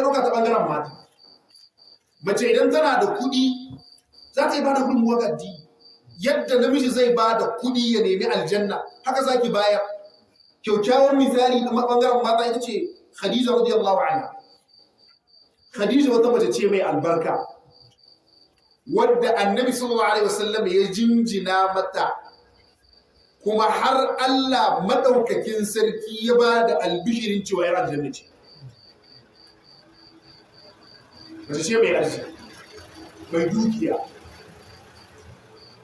ɗauka ta ɓangaren mata, mace idan tana da kuɗi za ta yi ba da gudunmuwa ga addini. Yadda namiji zai ba da kuɗi ya nemi aljanna, haka za ki bayar. Kyaukyawan misali na ɓangaren mata ita ce Khadija radiyallahu anha. Khadija wata mace ce mai albarka wadda Annabi sallallahu alaihi wasallam ya jinjina mata, kuma har Allah madaukakin sarki ya ba da albishirin cewa yar aljanna ce. Mace ce mai arziki, mai dukiya.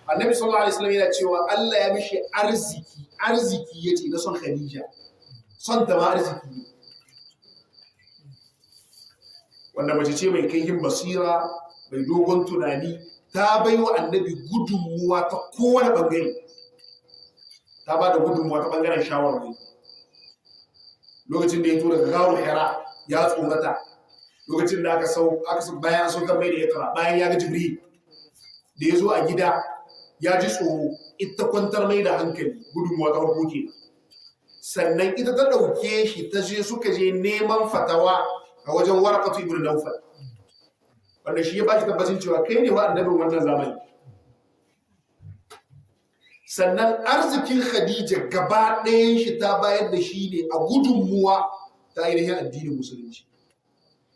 Annabi sallallahu alaihi wasallam yana cewa Allah ya mishi arziki, arziki yace na son Khadija, son ta ma arziki ne. Wanda mace ce mai kaihin basira, mai dogon tunani, ta bai wa Annabi gudunmuwa ta kowane bangare. Ta ba da gudunmuwa ta bangaren shawarwari lokacin da ya tura daga garu Hira ya tsorata, lokacin da aka sau aka sau bayan an saukar mai da Iqra, bayan ya ga Jibril da ya zo a gida ya ji tsoro, ita kwantar mai da hankali. Gudunmuwa ta farko kenan. Sannan ita ta ɗauke shi ta je, suka je neman fatawa a wajen Waraqatu ibn Nawfal, wanda shi ya ba shi tabbacin cewa kai ne wa annabin wannan zamani. Sannan arzikin Khadija gaba ɗayan shi ta bayar da shi ne a gudunmuwa ta ainihin addinin Musulunci,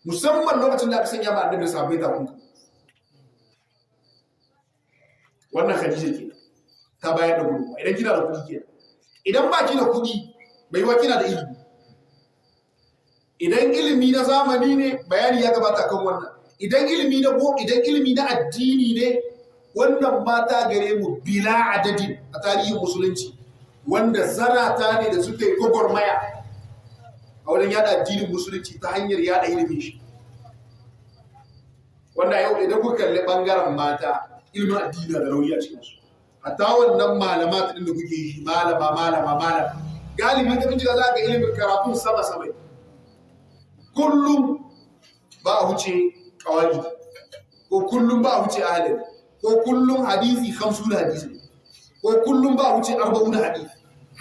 musamman lokacin da aka sanya ma Annabi da sahabbai takunkumi. Wannan Khadija ke ta bayar da gudunmuwa. Idan kina da kuɗi kenan. Idan ba ki da kuɗi, bai wa kina da ilimi. Idan ilimi na zamani ne, bayani ya gabata kan wannan. Idan ilimi na idan ilimi na addini ne, wannan mata gare mu bila adadin a tarihin Musulunci, wanda zarata ne da suka yi gwagwarmaya a wajen yada addinin Musulunci ta hanyar yada ilimin shi. Wanda yau idan kuka kalli bangaren mata, ilimin addini na da rauni a cikinsu. Hatta wannan malama din da kuke yi, malama, malama, malama, galibi ka bincika za ka ilimin karatun sama sama. Kullum ba a wuce kawai, ko kullum ba a wuce ahalin, ko kullum hadisi 50 hadisi, ko kullum ba a wuce 40 hadisi,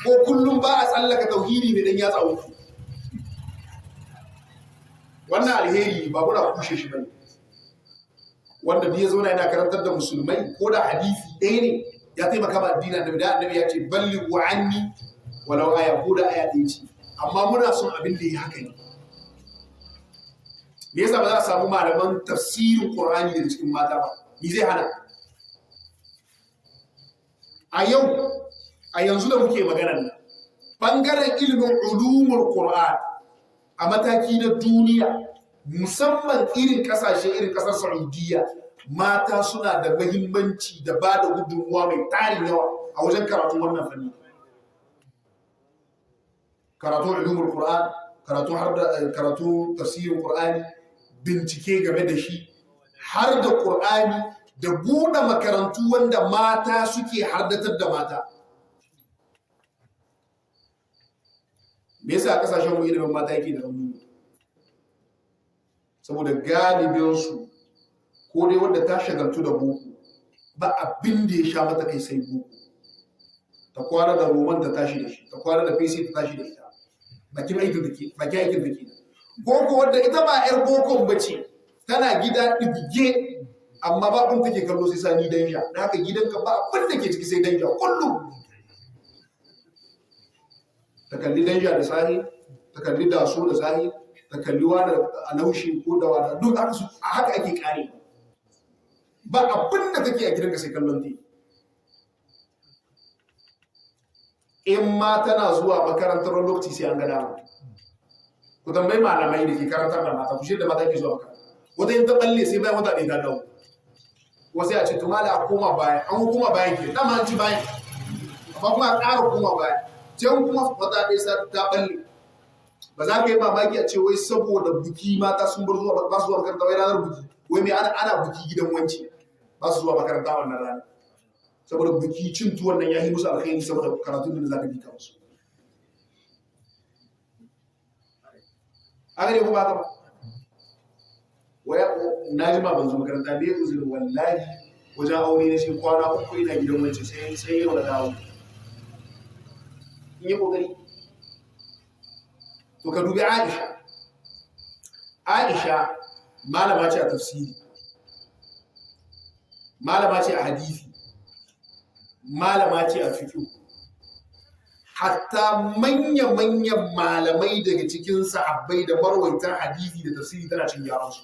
ko kullum ba a tsallaka tauhidi mai dan yatsa uku. Wannan alheri ba muna kushe shi bane. Wanda duk ya zauna yana karantar da musulmai ko da hadisi ɗaya ne, ya taimaka ma addinin Annabi. Da Annabi ya ce: "Ballighu anni walau aya", ko da aya ɗaya ce. Amma muna son abin da ya haka ne. Me yasa ba za a samu malaman tafsirin Qur'ani daga cikin mata ba? Me zai hana? A yau, a yanzu da muke maganar nan, bangaren ilimin ulumul Qur'an a mataki na duniya, musamman irin kasashe irin kasar Saudiya, mata suna da mahimmanci da ba da gudunmuwa mai tarin yawa a wajen karatun wannan fanni, karatun ulumul Qur'an, karatu har da karatu tafsirin Qur'ani, bincike game da shi, har da Qur'ani, da buɗe makarantu wanda mata suke hardatar da mata. Me yasa a kasashen mu ilimin mata yake da rauni? Saboda galibinsu ko dai wanda ta shagaltu da boko, ba abin da ya sha mata kai sai boko. Ta kwana da roman ta tashi da shi, ta kwana da fesi ta tashi da ita, bakin aikin da ke bakin aikin da ke. Ko wanda ita ba yar bokon bace, tana gida ɗibge, amma ba abin take kallo sai Sani Danja. Da haka gidanka ba abin da ke ciki sai Danja. Kullum ta kalli Danja da sahi, ta kalli Daso da sahi, ta kalli wani alaushi ko da wani duk haka haka ake kare. Ba abin da take a gidanka sai kallon ti. In ma tana zuwa makarantar, wani lokaci sai an ga dama. Ku tambayi malamai da ke karantar da mata, ku da mata ke zuwa makaranta. Wata yin ta balle sai bayan wata ɗaya ta dawo. Wasu ya ce to mala a koma baya, an koma bayan ke dama an ci bayan, amma kuma a ƙara koma baya can kuma wata ɗaya sa ta balle. Ba za ka yi mamaki a ce wai saboda buki mata sun bar zuwa, ba su zuwa makaranta, wai ranar buki, wai mai ana buki gidan wanci, ba su zuwa makaranta wannan rana saboda buki. Cin tuwon nan ya yi musu alkhairi saboda karatun da za ka bika musu. Haka ne ko ba haka ba? Waya na ji ma ban zo makaranta ne, uzurin wallahi wajen aure na shi kwana 3 ina gidan wance, sai yau na dawo. In yi kokari. To ka dubi Aisha. Aisha malama ce a tafsiri, malama ce a hadisi, malama ce a fiqh. Hatta manya-manyan malamai daga cikin sahabbai da marwaitan hadisi da tafsiri tana cin gyaran su.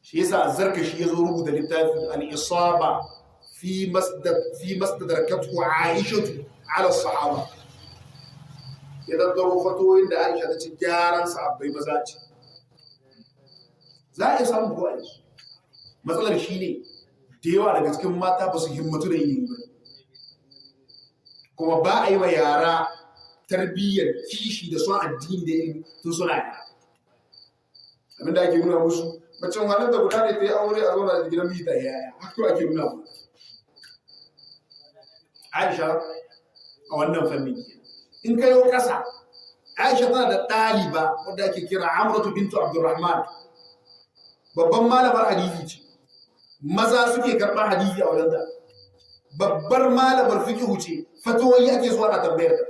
Shi yasa Zarkashi ya zo rubuta littafi al-Isaba fi masdad fi mastadrakatu Aishatu ala sahaba, ya tattaro fatoyin da Aisha ta ci gyaran sahabbai maza. Ce za a iya samun ko a yanzu. Matsalar shi ne da yawa daga cikin mata ba su himmatu da ilimi ba, kuma ba a yi wa yara tarbiyyar kishi da son addini da ilimi tun suna yara. Abinda ake nuna musu, macen wannan da guda ne ta yi aure, a zauna da gidan miji ta yaya, haka ake nuna mu. Aisha a wannan fannin ke. In ka yi ƙasa, Aisha tana da ɗaliba wadda ake kira Amratu bintu Abdurrahman. Babban malamar hadisi ce, maza suke karɓar hadisi a wajenta. Babbar malamar fiqhu ce, fatawoyi ake zuwa na tambayar ta.